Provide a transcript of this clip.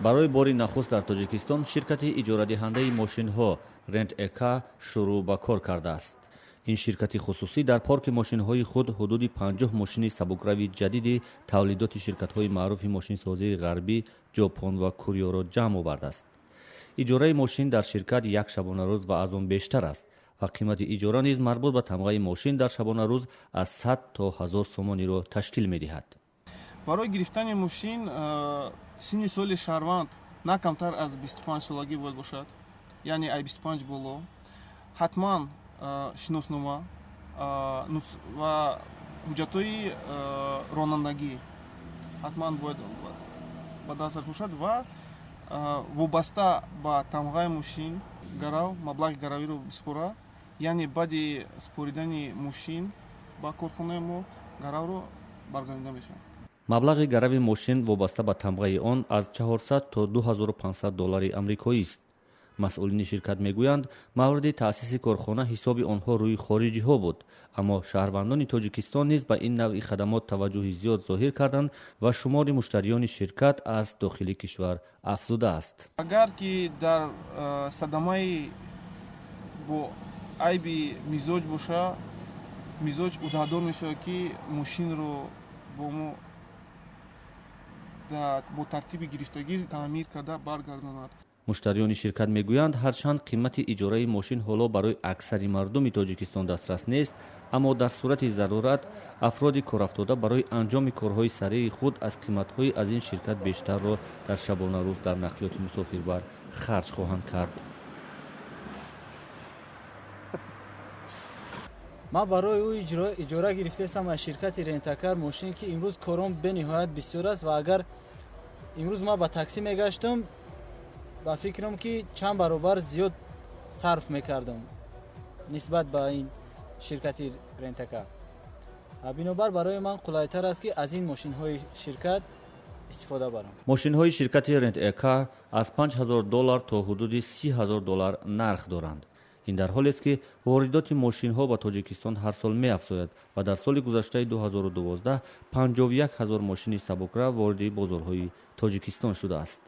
Барои бори нахуст дар Тоҷикистон ширкати иҷорадиҳандаи мошинҳо Rent a Car шурӯъ ба кор кардааст. Ин ширкати хусусӣ дар парки мошинҳои худ ҳудуди 50 мошини сабукрави ҷадиди тавлидоти ширкатҳои маъруфи мошинсозии ғарбӣ, Ҷопон ва Кореяро ҷамъ овардааст. Иҷораи мошин дар ширкат як шабонарӯз ва аз он бештар аст ва қимати иҷора низ марбут ба тамғаи мошин дар шабонарӯз аз 100 то 1000 сомониро ташкил медиҳад. Барои гирифтани мошин синни соли шаҳрванд на камтар аз 25 солагӣ бояд бошад, яъне ай 25 боло, ҳатман шиноснома ва ҳуҷҷатҳои ронандагӣ ҳатман бояд ба дасташ бошад ва вобаста ба тамғаи мошин гарав маблағи гаравиро бисупорад, яъне баъди супоридани мошин ба корхонаи мо гаравро баргардонида мешавад. Маблағи гарави мошин вобаста ба тамғаи он аз 400 то 2500 доллари амрикоист. Масъулини ширкат мегӯянд, мавриди таъсиси корхона ҳисоби онҳо рӯи хориҷиҳо буд, аммо шаҳрвандони Тоҷикистон низ ба ин навъи хадамот таваҷҷӯҳи зиёд зоҳир карданд ва шумори муштариёни ширкат аз дохили кишвар афзудааст. Агар ки дар садамаи бо айби мизоҷ боша, мизоҷ уҳдадор мешавад, ки мошинро бо мо бо тартиби гирифтагӣ таъмир карда баргардонад. Муштариёни ширкат мегӯянд, ҳарчанд қимати иҷораи мошин ҳоло барои аксари мардуми Тоҷикистон дастрас нест, аммо дар сурати зарурат афроди корафтода барои анҷоми корҳои сариъи худ аз қиматҳои аз ин ширкат бештарро дар шабонарӯз дар нақлиёти мусофирбар харҷ хоҳанд кард. Ман барои ӯ иҷора гирифтаам аз ширкати Rent a Car мошин, ки имрӯз кором бениҳоят бисёр аст ва агар имрӯз ман ба таксӣ мегаштам, ба фикрам ки чанд баробар зиёд сарф мекардам нисбат ба ин ширкати Rent a Car. Бинобар барои ман қулайтар аст, ки аз ин мошинҳои ширкат истифода барам. Мошинҳои ширкати Rent a Car аз 5000 доллар то ҳудуди 30 000 доллар нарх доранд. Ин дар ҳолест, ки воридоти мошинҳо ба Тоҷикистон ҳар сол меафзояд ва дар соли гузаштаи 2012 51 000 мошини сабукрав вориди бозорҳои Тоҷикистон шудааст.